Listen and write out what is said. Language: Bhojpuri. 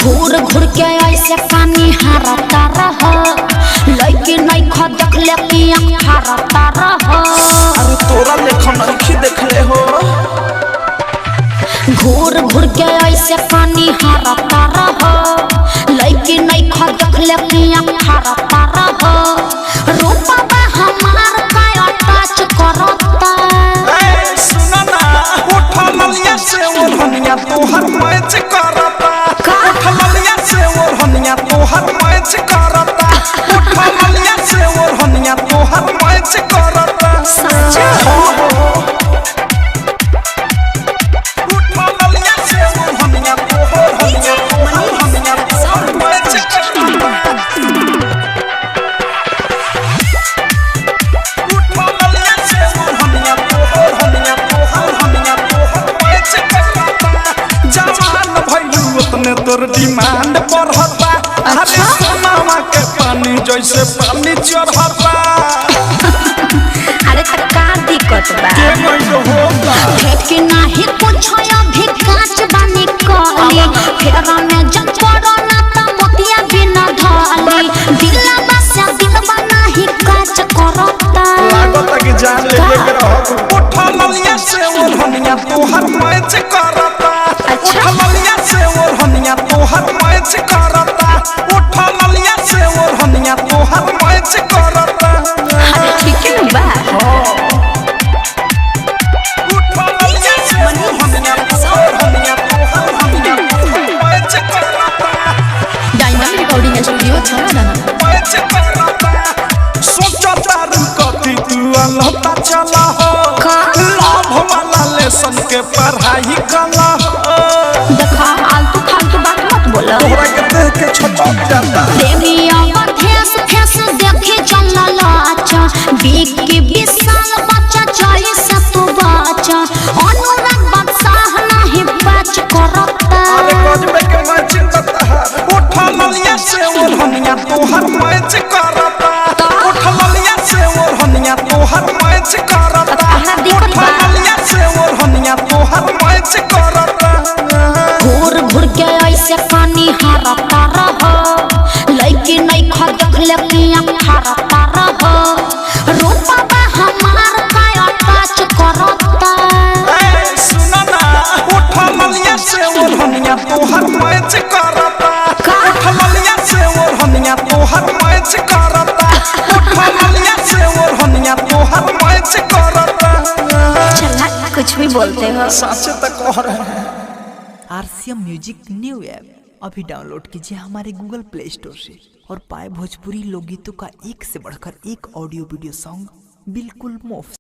घूर घूर के ऐसे पानी हारता रह, लइकी नहीं ख देखले कि हारता रह। अरे तोरा लेखन आँखी देखले हो। घूर घूर के ऐसे पानी हारता रह, लइकी नहीं ख देखले कि हारता रह। रूपवा हमार का टच करता। ए सुना ना, उठा ललिया से ओढ़निया तोहर मैच करता। उठा ललिया से ओढ़निया तोहर मैच करता। उठा ललिया से ओढ़निया तोहर मैच करता। उठा ललिया से ओढ़निया तोहर हनिया तोहर हनिया तोहर मैच करता। उठा ललिया से ओढ़निया तोहर हनिया तोहर हनिया तोहर मैच करता। जवान भइलू ओतने तोर डिमांड बढ़ता। अरे सोनावा के पानी जैसे पानी चढ़ता। अरे त का दिक्कत बा? के गइल होता? फेंक नाही कुछ अभी कांच बानी कली, फेर में जब पड़ो ना त मोतिया बिना धली। दिलवा से दिलवा नाही कांच करता। लागत कि जान ले लेके रहब। उठा ललिया से ओढ़निया तोहर मैच करता। अच्छा। उठा ललिया से ओढ़निया तोहर मैच करता। उठा ललिया से ओढ़निया तोहर मैच करता। अरे ठीक है बा। उठा ललिया से ओढ़निया तोहर हनिया तोहर हनिया तोहर मैच करता। डायमंड रिकॉर्डिंग स्टूडियो छाना। मैच करता। सोचो तारू कथी तू अलहता चला हो। का? लाभ वाला लेसन के पढ़ाई कला हो। देखा आलतू फालतू बात मत बोलो। तोहरा के देख के छटक जाता। प्रेमी अवधेश फेस देखे चल लाचा, बिकी विशाल बच्चा चली से तू बचा। अनुराग बादशाह नहीं बच करता। अरे गजबे के मैचिंग बता। उठा ललिया से ओढ़निया तोहर मैच करता। उठा ललिया से ओढ़निया तोहर मैच करता। तहरा दिक्कत उठा बा। ललिया से ओढ़निया तोहर मैच करता। घूर घूर के ऐसे पानी हारता रह, लइकी नहीं ख देखले कि हारता रह। रूपवा हमार का टच करता। ए सुना ना, उठा ललिया से ओढ़निया तोहर मैच करता। उठा ललिया से ओढ़निया तोहर मैच करता। उठा ललिया से ओढ़निया तोहर मैच करता। चला कुछ भी बोलते हो। साचे तक कह रहे हैं। आरसीएम म्यूजिक न्यू ऐप अभी डाउनलोड कीजिए हमारे गूगल प्ले स्टोर से और पाए भोजपुरी लोकगीतों का एक से बढ़कर एक ऑडियो वीडियो सॉन्ग बिल्कुल मुफ्त।